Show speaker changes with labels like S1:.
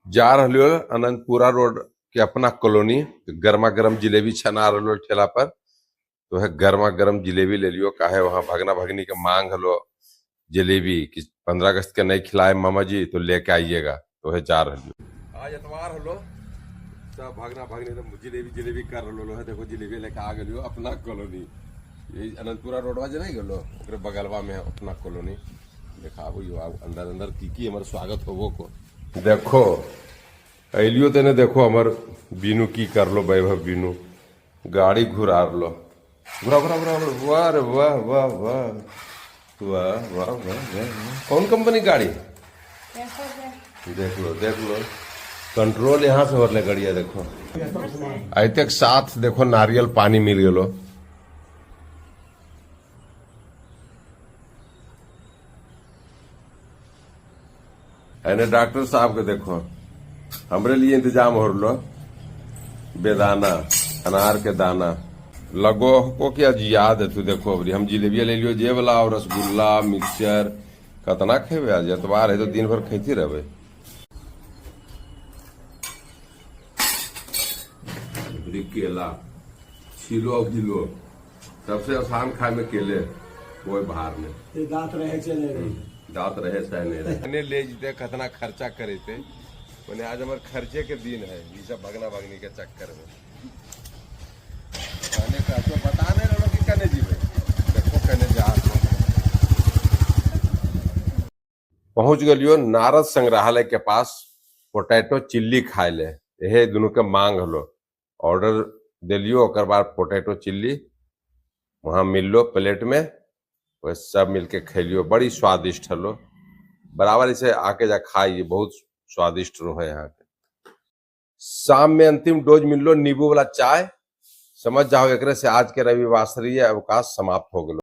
S1: जा रहलियो अनंतपुरा रोड के अपना कॉलोनी, गर्मा गर्म जिलेबी छना रहलो ठेला पर, तो है गर्मा गर्म जिलेबी ले लियो। काहे वहाँ भगना भगनी के मांग हलो जिलेबी कि 15 अगस्त के नहीं खिलाए मामा जी तो लेके आइएगा, तो है जा रहलियो। आज एतवार हलो, सब भगना भगनी तो जिलेबी जिलेबी कर रहलो है। देखो जिलेबी लेके आ गेलियो अपना कॉलोनी, यही अनंतपुरा रोडवा जे नहीं गेलो ओकरे बगलवा में है अपना कॉलोनी। देखाबो यो आब अंदर अंदर की की हमर स्वागत होबो को। देखो अलियो तेने देखो हमर बीनू की करलो, वैभव बीनू गाड़ी घुरा लो, घुरा घुरा घुरा, वाह रे वाह वाह वाह वाह वाह वाह वाह। कौन कंपनी गाड़ी? देख लो देख लो, कंट्रोल यहाँ से होले गाड़िया। देखो ऐते के साथ देखो नारियल पानी मिल गेलो। एने डॉक्टर साहब के देखो हमरे लिए इंतजाम हो रलो, बेदाना अनार के दाना लगो को कि आज याद है तू। देखो अबरी हम जिलेबिया ले लियो जे वाला और रसगुल्ला मिक्सचर कतना खेबे आज, एतवार है तो दिन भर खेती रहबे। अबरी केला छीलो गिलो सबसे आसान खाए में केले, कोई बाहर नहीं।
S2: ये दांत रहे चले रहे,
S1: दांत रहे चाहे नहीं रहे। ने ले जीते कितना खर्चा करे थे, मैंने आज हमारे खर्चे के दिन है ये सब भगना भगनी के चक्कर में। खाने का तो बता नहीं रहो कि कने जीवे, देखो कने जा। पहुंच गलियो नारद संग्रहालय के पास पोटैटो चिल्ली खाए ले, यहे दोनों के मांग हलो। ऑर्डर दिलियो, ओकर बाद पोटैटो चिल्ली वहां मिललो प्लेट में, वह सब मिलके खेलियो, बड़ी स्वादिष्ट हलो। बराबर इसे आके जा खाइए, बहुत स्वादिष्ट रहो यहाँ के। शाम में अंतिम डोज मिललो नींबू वाला चाय, समझ जाओ एकरे से आज के रविवासरीय अवकाश समाप्त हो गलो।